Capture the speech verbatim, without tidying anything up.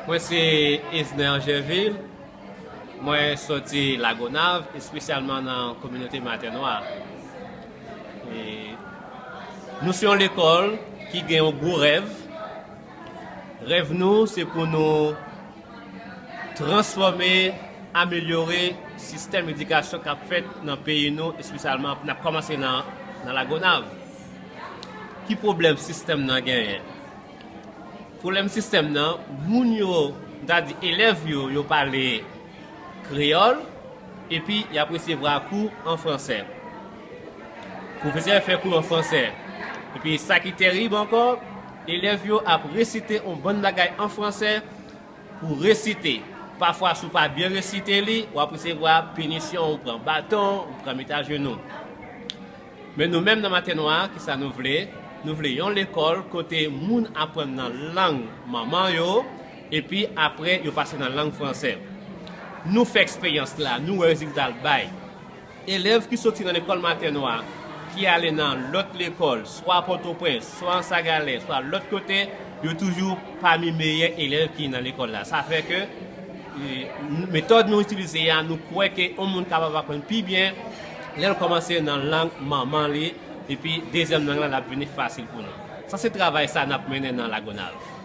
Mwen se Esner Gerville. Mwen soti Lagonav, espesyalman nan kominote Matènwa. E nou se yon lekòl ki gen yon gwo rèv. Rèv nou, se pou nou transfòme, amelyore sistèm edikasyon k ap fèt nan peyi nou, espesyalman n ap kòmanse nan, nan Lagonav. Ki pwoblèm sistèm nan genyen? Pwoblèm sistèm nan, moun yo, m ta di elèv yo, yo pale kreyòl, epi y ap resevwa kou an fransè. Pwofesè fè kou an fransè. Epi sa ki tèrib ankò, elèv yo ap resite yon bann bagay an fransè pou resite. Pafwa, si w pa byen resite li, w ap resevwa pinisyon, ou pran baton, ou pran met ajenou. Men nou menm nan Matènwa, kisa nou vle? Nou vle yon lekòl kote moun aprann nan lang manman yo, epi apre yo pase nan lang fransè. Nou fè eksperyans la, nou wè rezilta l bay. Elèv ki soti nan lekòl Matènwa, ki ale nan lòt lekòl, swa Pòtoprens, swa Anse à Galets, swa lòt kote, yo toujou pami meyè elèv ki nan lekòl la. Sa fè ke, e, metòd nou itilize a, nou kwè ke yon moun kapab aprann pi byen lè l kòmanse nan lang manman li, epi dezyèm lang la, l ap vini fasil pou nou. Sa se travay sa n ap mennen nan Lagonav.